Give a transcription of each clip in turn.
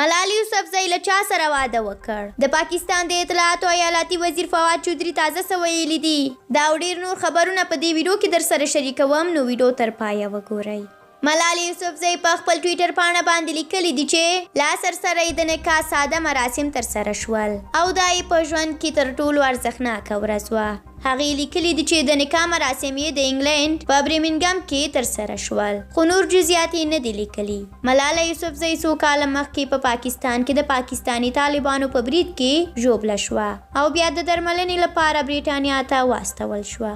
ملالې یوسفزۍ له چا سره واده وکړ؟ د پاکستان د اطلاعاتو ایالاتي وزیر فواد چودري تازه څه ویلي دي؟ دا او ډیر نور خبرونه په دې ویډیو کې درسره شریکوم، نو ویډیو تر پایه وګورئ. ملالې یوسفزۍ په خپل ټویټر پاڼه باندې لیکلي دي چې له عصر سره یې د نکاح ساده مراسم ترسره شول او دا یې په ژوند کې تر ټولو ارزښتناکه ورځ وه. هغې لیکلي دي چې د نکاح مراسم یې د انګلینډ په برمنګم کې ترسره شول، خو نور جزیات یې نه دي لیکلي. ملاله یوسفزۍ څو کاله مخکې په پاکستان کې د پاکستاني طالبانو په برید کې ژوبله شوه او بیا د درملنې لپاره بریټانیا ته واستول شوه.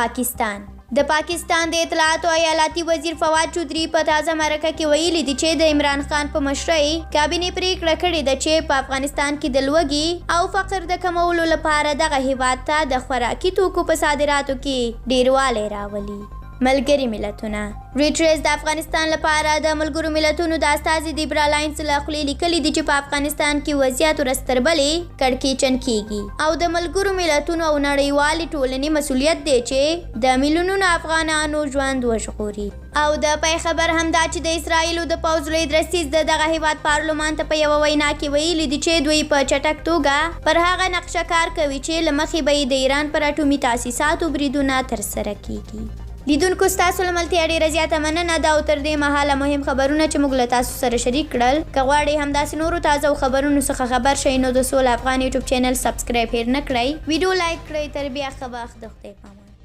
پاکستان د پاکستان د اطلاعاتو ایالاتي وزیر فواد چودري په تازه مرکه کې ویلي دي چې د عمران خان په مشرۍ کابینې پریکړه کړې ده چې په افغانستان کې د لوږې او فقر د کمولو لپاره دغه هیواد ته د خوراکي توکو په صادراتو کې ډیروالی راولي. ملګري ملتونه ریټریز د افغانستان لپاره د ملګرو ملتونو د استازي دیبرا لاینز له خولې لیکلي دي چې په افغانستان کې وضعیت ورځ تر بلې کړکېچن کېږي او د ملګرو ملتونو او نړیوالې ټولنې مسولیت دی چې د میلیونونو افغانانو ژوند وژغوري. او د پای خبر هم دا چې د اسراییلو د پوځ لوی درستیز د دغه هیواد پارلمان ته په یوه وینا کې ویلي دي چې دوی په چټک توګه پر هغه نقشه کار کوي چې له مخې به یې د ایران پر اټومي تاسیساتو بریدونه ترسره کیږي. لیدونکو ستاسو له ملتیا ډیره زیاته مننه دا او تر دې مهاله مهم خبرونه چې موږ له تاسو سره شریک کړل. که غواړئ همداسې نورو تازه او خبرونو څخه خبر شئ نو د سوله افغان یوټیوب چینل سبسکرایب هیر نه کړئ، ویډیو لایک کړئ. تر بیا ښه وخت د خدای پامان.